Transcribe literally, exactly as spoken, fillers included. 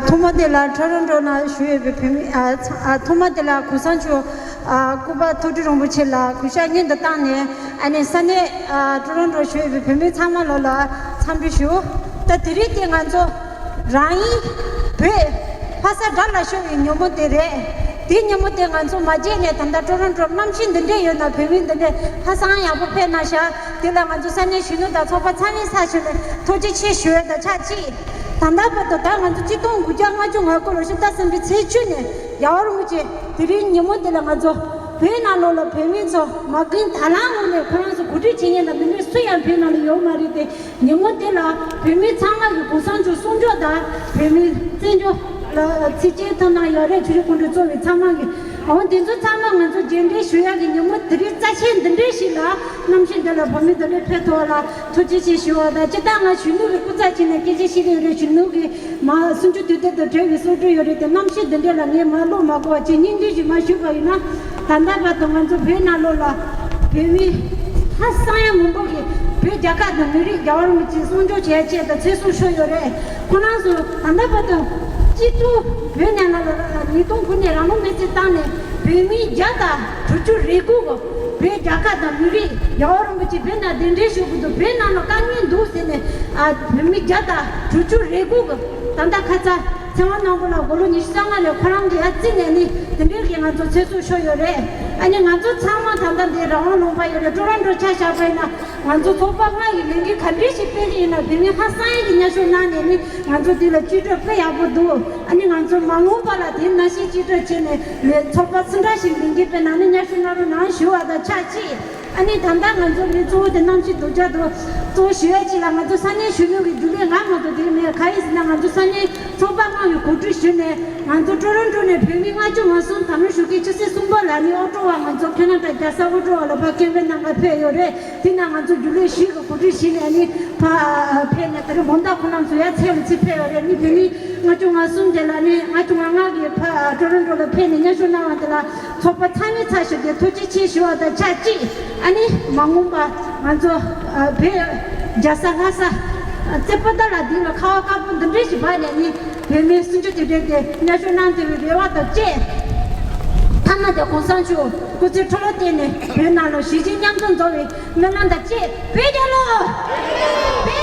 ཐོག་མ་དེ་ལ་ཊོ་རོན་ཊོ་ན་བཞུགས་ཡོད་པའི་བོད་མི་ཨ་ཚ་ཨ་ཐོག་མ་དེ་ལ་གུང་སེང་མཆོག་ཨ་སྐུ་པར་ཐུགས་སྤྲུལ་རིན་པོ་ཆེ་ལ་གུས་ཞབས་སྙིང་དུ་བཏང་ནས། ཨ་ནི་ས་གནས་ཨ་ཊོ་རོན་ཊོ་བཞུགས་ཡོད་པའི་བོད་མི་ཚང་མ་ལོ་ལ་འཚམས་འདྲི་ཞུ། ད་དེ་རིང་དེ་ང་ཚོ་རང་ཡིན་བོད་ཕ་ས་དགྲ་ལ་ཤོར་བའི་ཉིན་མོ་དེ་རེད། དེའི་ཉིན་མོ་དེ་ང་ཚོ་མ་བརྗེད་ནས། ད་ལྟ་ཊོ་རོན་ཊོ་གནམ་གཤིས་འདི་འདྲས་ཡོད་ན་བོད་མི་འདི་འདྲས་ཧ་སང་ཡག་པོ་ཕེབས་གནང་ཤག་དེ་ལ་ང་ཚོ་ས་གནས་གཞོན་ནུ་དང་ཚོགས་པ་ཚང་མའི་ས་ཞིག་ནས་ཐུགས་རྗེ་ཆེ་ཞུ་ཡ་དང་ཆབས་ཅིག་ད་ལྟ་བར་དུ་ད་ང་ཚོ་གཅིག་སྟོང་དགུ་བརྒྱ་ལྔ་བཅུ་ང་དགུ་ལོ་ཕྱི་ཟླ་གསུམ་པའི་ཚེས་བཅུ་ནས་རྒྱལ་བ་རིན་པོ་ཆེ་དེ་རིང་ཉིན་མོ་འདི་ལ་ང་ཚོ་བོད་ནང་ལོགས་ལ་བོད་མི་ཚོ་མ་རྒན་དར་ལམ་ངོས་ནས་ཁོ་རང་ཚོ་གོ་སྒྲིག་བྱེད་མཁན་དང་མི་སྣ་སུ་ཡང་བོད་ནང་ལ་ཡོད་མ་རེད་དེ། ཉིན་མོ་དེ་ལ་བོད་མི་ཚང་མ་གི་གུང་སེང་མཆོག་གསུང་ཆོག་དང་། བོད་མི་བཙན་བྱོལ་ལ་ཚིག་བཅད་ཐོབ་གནང་ཡོད་རེད། ཆུ་བཞི་སྒང་དྲུག་གཙོ་བའི་ཚང་མ་གི། འོ་དེ་ཚོ་ཚང་མ་ང་ཚོ་རྗེས་འབྲེལ་ཞུ་ཡག་གི་ཉིན་མོ་དེ་རིང་རྩ་ཆེན་འདི་འདྲའི་ཞིག་ལ། གནམ་གཤིས་འདི་ལ་བོད་མི་འདི་འདྲའི་ཕེབས་ཐུབ་པ་ལ་ཐུགས་རྗེ་ཆེ་ཞུ་བ་དང་། སྤྱིར་བཏང་ང་གཞོན་ནུ་གི་སྐུ་ཚབ་བྱས་ནས་སྐད་ཆ་བཤད་ཀྱི་ཡོད་རེད། གཞོན་ནུ་གི་མ་གསུང་ཆོས་དུས་དེབ་དང་འབྲེལ་བའི་གསུང་གྲོས་ཡོད་རེད་དེ། གནམ་གཤིས་འདི་འདྲ་ལ་ངས་མ་ཀློག་མ་གོ་བ་བྱས་སྙིང་བསྡུས་ཤིག་མ་ཞུས་པ་ཡིན་ན། ད་ལྟ་བར་དུ་ང་ཚོ་བོད་ནང་ལོགས་ལ་བོད་མི་ཧ་སང་ཡང་མང་པོ་གིས་བོད་རྒྱལ་ཁབ་དང་མི་རིགས་རྒྱལ་བ་རིན་པོ་ཆེ་སྲུང་སྐྱོབ་བྱེད་ཆེད་དུ་ཚེ་སྲོག་ཤོར་ཡོད་རེད། ཁོ་རང་ཚོ་ད་ལྟ་བར་དུ་སྤྱི་ཚོགས་བོད་ནང་ལ་ཉིས་སྟོང་དགུ་ནས་རང་དབང་མེ་སྲེག་བཏང་ནས་བོད་མི་བརྒྱ་དང་དྲུག་ཅུ་རེ་དགུ་གིས་བོད་རྒྱལ་ཁབ་དང་མི་རིགས་རྒྱལ་བ་རིན་པོ་ཆེ་བོད་ནང་གདན་འདྲེན་ཞུ་དགོས་འདུག་བོད་ནང་ལ་དཀའ་ངལ་འདུག་ཟེར་ནས། ཨ་བོད་མི་བརྒྱ་དང་དྲུག་ཅུ་རེ་དགུ་གིས་ད་ལྟ་ཁ་ཚ་ཚེ་དབང་ནོར་བུ་ལགས་མགོ་ལོག་ཉི་ཤུ་རྩ་ལྔ་རེད། ཁོ་རང་གིས་ཨ་རྩིས་ནས་ནི་དེ་འདྲའི་གི་ང་ཚོ་ཚེ་སྲོག་ཤོར་ཡོད་རེད། ཨ་ནི་ང་ཚོ་ཚང་མ་ད་ལྟ་འདི་རང་དབང་ལུང་པ་ཡོད་རེད། ཊོ་རོན་ཊོ་ཆ་བཞག་པ་ཡིན་ན་ང་ཚོ་ཚོགས་པ་ལྔ་ཡི་ལས་འགུལ་ག་འདྲས་ཞིག་སྤེལ་གི་ཡིན་ན། དེ་ནི་ཧ་སང་ཡག་གི་མཉམ་ཞུགས་གནང་ནས་ནི་ང་ཚོ་འདི་ལ་བཅོས་སྒྲིག་དཔེ་ཡག་པོ་འདུག་ཨ་ནི་ང་ཚོ་མ་འོངས་པ་ལ་དེ་ནང་བཞིན་བཅོས་སྒྲིག་བྱས་ནས་ལས་ཚོགས་པ་སུ་འདྲ་ཞིག་ལས་འགུལ་སྤེལ་གནང་ནས་མཉམ་ཞུགས་གནང་རོགས་གནང་ཞུ་བ་དང་ཆབས་ཅིག་ཨ་ནི་ད་ལྟ་ང་ཚོ་ལས་གཙོ་བོ་དེ་གནམ་གཤིས་སྡུག་ཅག་འདུག་གཙོ་བོ་ཞུ་ཡ་ཅིག་ལ་ང་ཚོ་ས་གནས་གཞོན་ནུ་གི་རྒྱུན་ལས་ང་མ་གཏོགས་དེ་མེད། གང་ཡིན་ཟེར་ན་ང་ཚོ་ས་གནས་ཚོགས་པ་ལྔ་གིས་གོ་སྒྲིག་ཞུས་ནས། ང་ཚོ་ཊོ་རོན་ཊོ་ནས་བོད་མི་ལྔ་བཅུ་ང་གསུམ་ཟླ་བ་ནས་ཞོགས་ཀའི་ཆུ་ཚོད་གསུམ་པ་ལ་ནི་ཨོ་ཊོ་བ་ང་ཚོ་ཁེ་ན་ཌ་རྒྱལ་ས་ཨོ་ཊོ་བ་ལ་ཕར་སྐད་འབོད་གནང་ག་ཕེབས་ཡོད་རེད། དེ་ན་ང་ཚོ་རྒྱུན་ལས་བཞི་གིས་གོ་སྒྲིག་ཞུས་ནས་ནི་ཕར་ཕེབས་ནས། དེ་རིང་དགོང་དག་ཁོ་རང་ཚོ་ཡར་ཚེ་ལ་ཚེ་ཕེབས་ཡོད་རེད། ནི་བོད་མི་ལྔ་བཅུ་ང་གསུམ་དེ་ལ་ནི་ལྔ་བཅུ་ང་ལྔ་གིས་ཕར་ཊོ་རོན་ཊོ་ལ་ཕེབས་ནས་མཉམ་ཞུགས་གནང་བ་དེ་ལ་ཚོགས་པ་ཚང་མའི་ཚབ་ཞུས་ཏེ་ཐུགས་རྗེ་ཆེ་ཞུ་བ་དང་ཆབས་ཅིག་ཨ་ནི་མ་འོངས་པ་ང་ཚོ་ཨ་བོད་རྒྱལ་ས་ལྷ་ས་རྩེ་པོ་ཏ་ལ་འདི་ལ་ཁ་བ་དཀར་པོ་འདི་འདྲ་ཞིག་བབས་ནས་ནི་བོད་མིའི་གསུང་ཆོས་དེ་འདྲ་དེ་མཉམ་ཞུགས་གནང་ཐུབ་པའི་རེ་བ་དང་བཅས། མཐའ་མ་དེ་གུང་སེང་མཆོག་སྐུ་ཚེ་ཁྲི་ལོ་བརྟན་ནས་བོད་ནང་ལ་གཞིས་བྱེས་མཉམ་འཛོམས་འཛོམས་པའི་སྨོན་ལམ་དང་བཅས། བོད་རྒྱལ་ལོ། བོད་